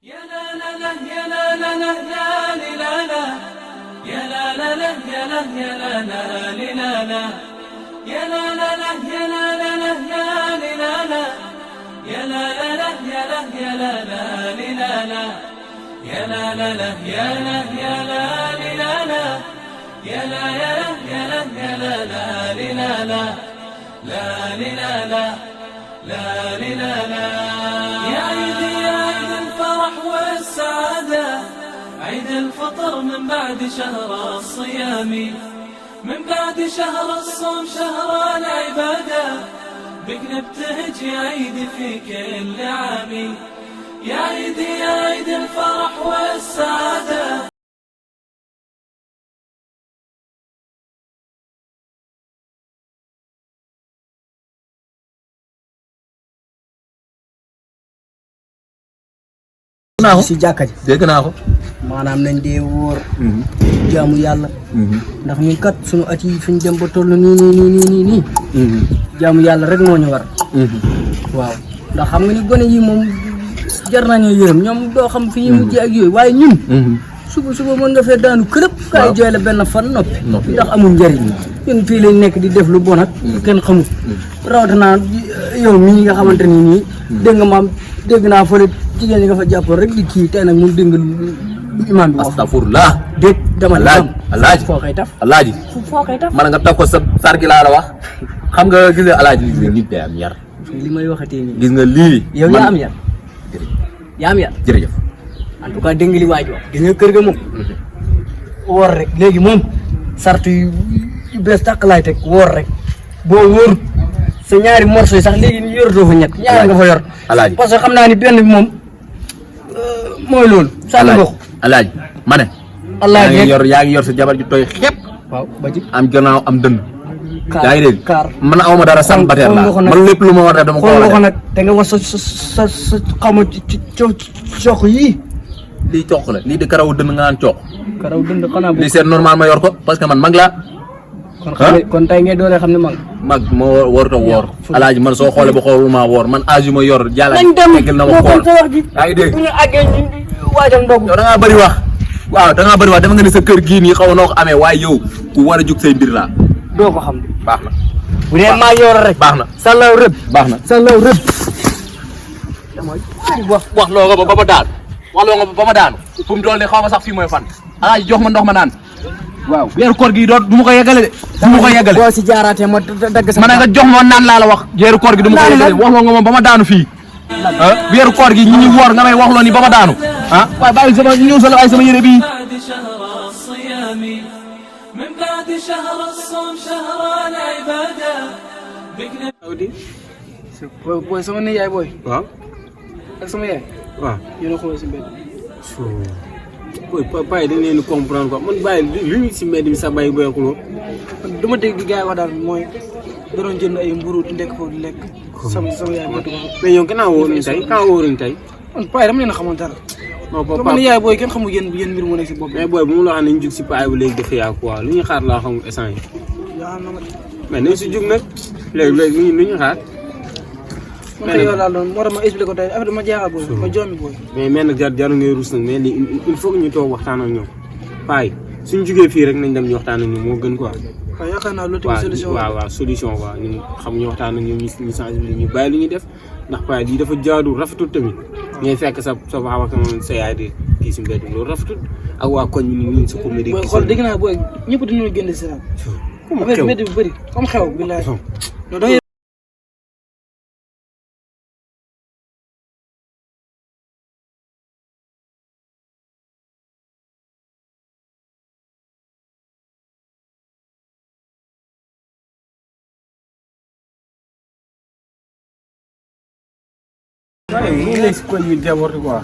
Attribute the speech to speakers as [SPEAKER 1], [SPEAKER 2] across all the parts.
[SPEAKER 1] يا لا لا لا يا لا لا لا لا لا يا لا لا لا يا لا يا لا لا لا يا لا لا لا يا لا لا لا لا يا لا لا لا يا لا يا لا لا يا لا لا لا يا لا يا لا لا يا لا يا لا يا لا يا لا لا لا لا لا لا يا عيد يا عيد الفرح والسعادة عيد الفطر من بعد شهر الصيام من بعد شهر الصوم شهر العبادة بك نبتهج يا عيد في كل عام يا عيد يا عيد الفرح والسعادة.
[SPEAKER 2] si jàkka ji
[SPEAKER 3] dégg naa ko
[SPEAKER 2] maanaam nañ dee wóor jaamu yàlla ndax ñun kat suñu at yi fi ñu dem ba toll nii jaamu yàlla rek moo ñu war waaw ndax xam nga ni gone yi moom jar nañoo yërëm ñoom doo xam fi ñuy mujj ak yooyu waaye ñun suba mën nga fee daanu kërëb kaay jooy la benn fan noppi ndax amul njëriñ ñun fii lañ nekk di def lu bon ak kenn xamul rawatina yow mii nga xamante ni nii dégg nga maam dégg naa fële jigéen ñi nga fa jàppoon rek di kii tey nag moom dégg nga imaam bi wax
[SPEAKER 3] astafurlah
[SPEAKER 2] dégg dama
[SPEAKER 3] alaaji
[SPEAKER 2] foo koy taf
[SPEAKER 3] alaaji
[SPEAKER 2] foo koy taf
[SPEAKER 3] man nga taf ko sa sargi laa la wax xam nga gis nga alaaji gis nga nit day am yar
[SPEAKER 2] li may waxatee nii
[SPEAKER 3] gis nga lii
[SPEAKER 2] yow yaa am yar yaa am yar
[SPEAKER 3] jërëjëf
[SPEAKER 2] en tout cas dégg nga li waaj wax gis nga kër ga moom woor rek léegi moom sart yu bees tàq laay teg woor rek boo wóor sa ñaari morceau yi sax léegi ni yoratoo fa ñett ñaari nga fa yor
[SPEAKER 3] alaaji
[SPEAKER 2] parce que xam naa ni benn bi moom mooy loolu sànni nga ko
[SPEAKER 3] alaaji ma ne yaa ngi yor sa jabar ju tooy xepp
[SPEAKER 2] waaw ba ci
[SPEAKER 3] am gannaaw am dënn yaa ngi dégg
[SPEAKER 2] kaar
[SPEAKER 3] man awma dara sam bateer la man lépp lu ma war a def dama ko war a def
[SPEAKER 2] nag te nga wax sa xama ci cox yii
[SPEAKER 3] lii coq la lii di karaw dënn nga naan coq
[SPEAKER 2] karaw dënd xanaa
[SPEAKER 3] lii c'est normal ma yor ko parce que man mag laa
[SPEAKER 2] kon tey ngay doole xam ne
[SPEAKER 3] mag moo warut a woor alaaji man soo xoolee ba xool maa woor man âge yu ma yor jàlla
[SPEAKER 2] nañ dem
[SPEAKER 3] tegal na ma xool
[SPEAKER 2] wax ji
[SPEAKER 3] yaa ngi dégg
[SPEAKER 2] bu ñu àggee ñu waajal ndogu
[SPEAKER 3] yow da ngaa bëri wax waaw da ngaa bëri wax dama nga ne sa kër gii nii xaw noo ko amee waaye yow ku war a jug say mbir laa
[SPEAKER 2] doo ko xam de
[SPEAKER 3] baax na
[SPEAKER 2] bu dee maa yor rek
[SPEAKER 3] baax na
[SPEAKER 2] sa law rëb
[SPEAKER 3] baax na
[SPEAKER 2] sa law rëb
[SPEAKER 3] wax loo nga ba ma daanu wax loo nga ba ma daanu fu mu toll nii xaw ma sax fii mooy fan alaaji jox ma ndox ma naan waaw weeru koor gi du ma ko yeggale de du ma ko yeggale
[SPEAKER 2] boo si jaaraatee ma dagg sa
[SPEAKER 3] ma ne nga jox ma naan laa la wax weeru koor gi du ma ko yeggale wax loo nga moom ba ma daanu fii weeru koor gi ñi ñu woor nga may wax loo ni ba ma daanu waaye bàyyi sama ñëw sa ay sama yére bii
[SPEAKER 1] من بعد شهر الصوم شهر العبادة
[SPEAKER 2] booy sama ne yaay booy
[SPEAKER 3] waaw
[SPEAKER 2] ak sama yaay
[SPEAKER 4] waaw
[SPEAKER 2] yéen a xool si mbedd
[SPEAKER 4] booy paa yi dañ leen di comprendre quoi man bàyyi lu ñu si mbedd mi sax bàyyi booy xuloo
[SPEAKER 2] du ma dégg gars yi wax daal mooy da doon jënd ay mburu di lekk foofu di lekk sama yaay booy
[SPEAKER 4] mais yow gannaaw wóoruñ tey gannaaw wóoruñ tey
[SPEAKER 2] man paa yi dama leen a xamoon dara
[SPEAKER 4] non
[SPEAKER 2] sama ne yaay booy kenn xamul yéen mbir mu nekk si bopp
[SPEAKER 4] mais booy bu mu la xam ne ñu jug si paa yi bu léegi dafa yaa quoi lu ñu xaar laa xamul essence yi
[SPEAKER 2] yaa na ma
[SPEAKER 4] mais nañ si jug nag léegi lu ñu xaar
[SPEAKER 2] man kay yow daal doon moo tax ma expliqué ko tey affaire dama jaaxal booy ma joomi booy
[SPEAKER 4] mais nag jaru ngay rus nag mais lii il faut que ñu toog waxtaan ak ñoom paa yi suñ jugee fii rek nañ dem ñu waxtaan ak ñoom moo gën quoi
[SPEAKER 2] waaw yaakaar naa loolu tamit solution
[SPEAKER 4] waaw solution quoi ñu xam ñu waxtaan ak ñoom ñu changé ñu bàyyi lu ñuy def ndax paa lii dafa jaadu rafetul tamit ngay fekk sa papa ak sa yaay di kii si mbedd loolu rafetul ak waa koñ bi ñu sa comédie
[SPEAKER 2] booy xool dégg naa booy ñëpp dañoo génn si ram affaire métti bu bëri comme xew billaay non
[SPEAKER 4] waaye mu ngi lay si koñ bi jabooti quoi.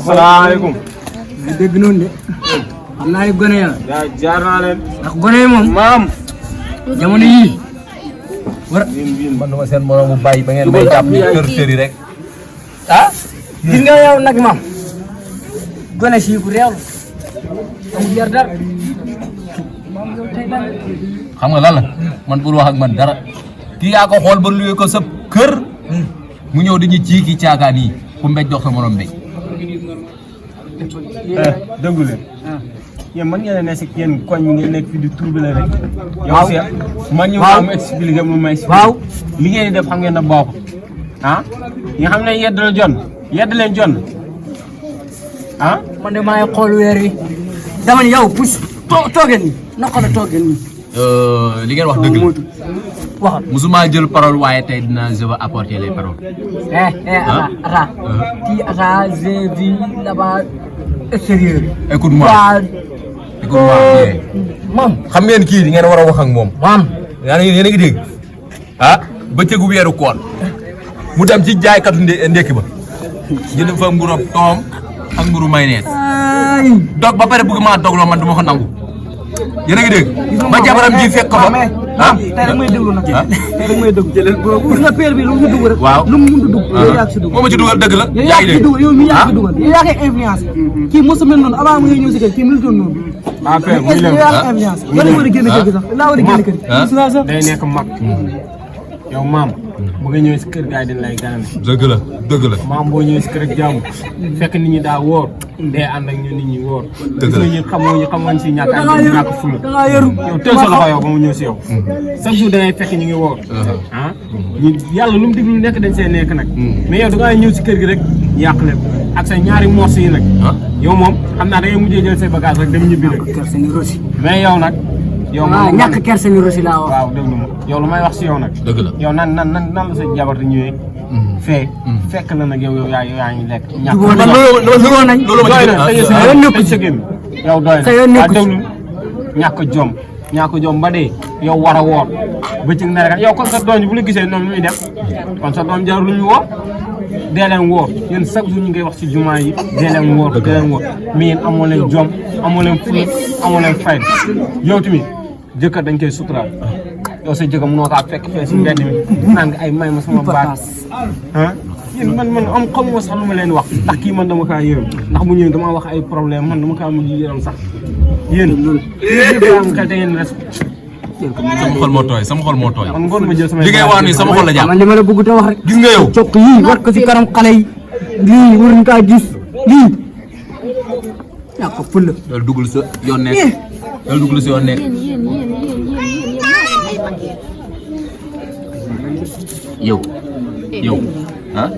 [SPEAKER 4] salaamaaleykum.
[SPEAKER 2] nga dégg noonu de xam naa ne gone ya
[SPEAKER 4] jaar naa leen.
[SPEAKER 2] ndax gone yi moom
[SPEAKER 4] maam.
[SPEAKER 2] jamono yii war
[SPEAKER 3] man duma seen moroom bu bàyyi ba ngeen may jàpp ni kër yi rek
[SPEAKER 2] gis nga yow nag maam gone si ku réew amul jar dara
[SPEAKER 3] xam nga lan la man bul wax ak man dara kii yaa ko xool ba luwee ko sa kër mu ñëw dañuy ci ki caakaan yi ku mbéj dox sa morom mbéj
[SPEAKER 4] déglu leen yéen man ngeen a ne si yéen koñ bi ngeen nekk fi di trouble rek. yow Cheikh man ñëw naa mu expliqué mu may expliqué. waaw li ngeen di def xam ngeen ne baaxul ah nga xam ne yedd la jon yedd leen jon ah.
[SPEAKER 2] man de maa ngi xool weer yi dama ni yow pousse toogee nii naka la toogee nii.
[SPEAKER 3] li ngeen wax dëgg la.
[SPEAKER 2] waxal
[SPEAKER 3] musuma jël parole waaye tey dinaa je vais apporter les paroles.
[SPEAKER 2] attends. kii attends j'ai vu là-bas extérieur.
[SPEAKER 3] écoute-moi
[SPEAKER 2] maam.
[SPEAKER 3] xam ngeen kii di ngeen war a wax ak moom.
[SPEAKER 2] maam.
[SPEAKER 3] yéen a ngi dégg ah bëccëgu weeru koor mu dem ci jaaykatu ndekki ba jënd fa mburu toom ak mburu mayonnaise dog ba pare bëgg maa dogloo man du ma ko nangu yéen a ngi dégg ba jabaram ji fekk ko fa ah
[SPEAKER 2] tey rek may déglu nag tey rek may déglu jëlal boobu gis nga père bi lu mu dugg rek
[SPEAKER 3] waaw
[SPEAKER 2] lu mu mun dugg yow yaa ko si dugg
[SPEAKER 3] moo ma ci dugal dëgg la
[SPEAKER 2] yow yaa ko si dugg yow mi yaa ko dugal yow yaa koy influence kii mosu mel noonu avant muy ñëw si kër kii mu doon noonu
[SPEAKER 4] affaire muy leen
[SPEAKER 2] yaa ko influence yow war a génn kër gi sax laa war a génn kër gi
[SPEAKER 4] day nekk mag yow maam bu nga ñëwee si kër gaay dañ lay ganale
[SPEAKER 3] dëgg la dëgg la
[SPEAKER 4] maam boo ñëwee si kër ak jàmm fekk nit ñi daa wóor day ànd ak ñu nit ñi wóor
[SPEAKER 3] dëgg la
[SPEAKER 4] ñu xamoon si ñàkk fula yow teel sa loxo yow ba mu ñëw si yow chaque jour da ngay fekk ñu ngi wóor ah ñu yàlla lu mu diglu nekk dañ see nekk nag mais yow da ngay ñëw si kër gi rek yàq leen ak sa ñaari morse yi nag yow moom xam naa da ngay mujjee jël say bagage rek dem ñibbi rek mais yow nag yow moom
[SPEAKER 2] ñàkk kersa ni rosi laa wax
[SPEAKER 4] waaw déglu ma yow lu may wax si yow nag
[SPEAKER 3] dëgg la
[SPEAKER 4] yow nan la sa jabar di ñëwee fee fekk la nag yow yaa ngi lekk ñàkk
[SPEAKER 2] loolu nañ
[SPEAKER 3] loolu ma
[SPEAKER 4] sa gém yow doy na déglu ñàkk jom ba dee yow war a woor bëccëg na rek yow kon sa doom bu la gisee noonu lu muy def kon sa doom jarul lu ñu woor dee leen woor yéen chaque jour ñu ngay wax ci jumaa yi dee leen woor mais yéen amoo leen jom amoo leen ful amoo leen fayda yow tamit jëkkër dañ koy suturaal yow sa jëkkër mënoo kaa fekk fee si mbedd mi naan nga ay may ma sama baat ah yéen man am xamuma sax lu ma leen wax ndax kii man dama kaa yërëm ndax bu ñëwee dama wax ay problème man dama kaa mujj yërëm sax yéen am kay da ngeen res
[SPEAKER 3] sama xol moo tooy sama xol moo tooy
[SPEAKER 4] man ngoon ma jël sama
[SPEAKER 3] li ngay wax nii sama xol la jàpp
[SPEAKER 2] man li ma la bëgg te wax rek
[SPEAKER 3] gis nga yow
[SPEAKER 2] cokk yii war ko si kanam xale yi lii waruñ kaa gis lii yaa ko fële
[SPEAKER 3] loolu dugul sa yoon nekk loolu dugul sa yoon nekk yow ah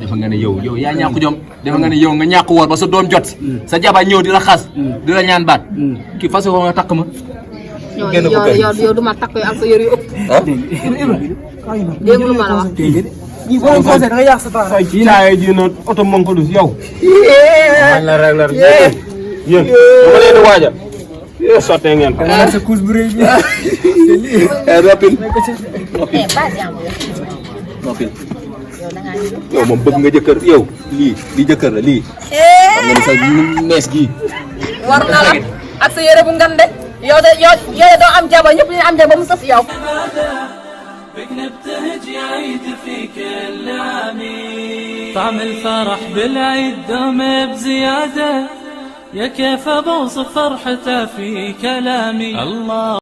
[SPEAKER 3] dafa nga ne yow yaa ñàkk jom dafa nga ne yow nga ñàkk woor ba sa doom jot sa jabar ñëw di la xas di la ñaan baat kii fas yoo nga takk ma
[SPEAKER 5] yow du ma takk ak sa yëre yu ëpp. dégg lu ma la wax.
[SPEAKER 2] ñii boo leen conseillé da nga yàq sa temps rek.
[SPEAKER 4] kii laa ji noonu oto mën ko dus yow. man la rek la yéen dama leen di waajal. sottee ngeen ko.
[SPEAKER 2] sa couche bu rëy bi.
[SPEAKER 3] rapide
[SPEAKER 5] yow da ngaa ñëw.
[SPEAKER 3] yow moom bëgg nga jëkkër yow lii jëkkër la lii xam nga ne sa nees gii
[SPEAKER 5] war na la ak sa yëre bu ngande yow doo am jabar ñëpp ñu am jabar mu sës yow.
[SPEAKER 1] بك نبتهج يا عيد في كل عميد طعم الفرح بالعيد دوم بزيادة يا كيف بوصف فرحته في كلامي الله